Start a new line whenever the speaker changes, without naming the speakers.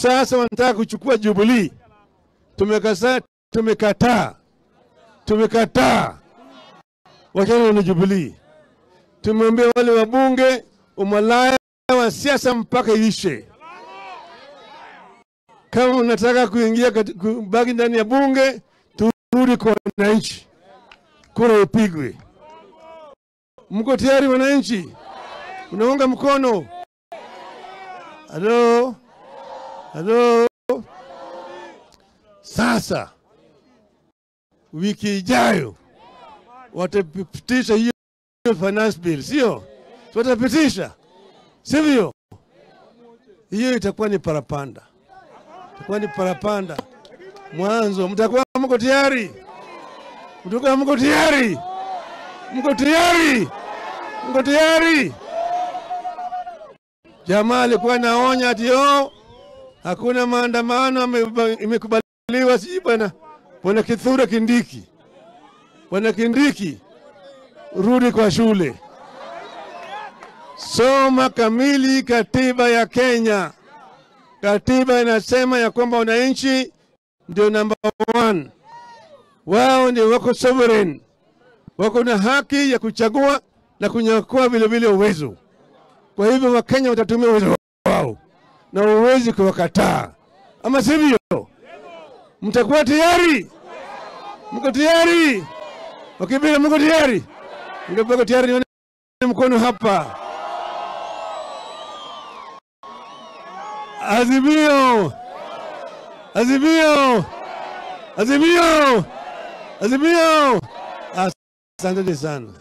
Sasa wanataka kuchukua Jubilee. Tumekataa, tumekataa. Tumekataa. Wachana na Jubilee. Tumeambia wale wabunge umalaya wa siasa mpaka iishe. Kama unataka kuingia kubaki ndani ya bunge, turudi kwa wananchi. Kura ipigwe. Mko tayari wananchi? Unaunga mkono? Halo? Halo? Sasa wiki ijayo watapitisha hiyo finance bill, sio? Watapitisha, sivyo? Hiyo itakuwa ni parapanda. Itakuwa ni parapanda. Mwanzo, mtakuwa mko tayari? Mtakuwa mko tayari? Mko tayari? Mko tayari? Jamaa alikuwa naonya ati hakuna maandamano imekubaliwa, si bwana. Bwana Kithure Kindiki. Bwana Kindiki, rudi kwa shule. Soma kamili katiba ya Kenya. Katiba inasema ya kwamba wananchi ndio number 1. Wao ndio wako sovereign. Wako na haki ya kuchagua na kunyakua vile vile uwezo. Kwa hivyo Wakenya watatumia uwezo wao na uwezi kuwakataa. Ama sivyo? Mtakuwa tayari? Mko tayari? Wakibila mko tayari? Mko tayari? Nione mkono hapa. Azimio! Azimio! Azimio! Azimio! Asante sana.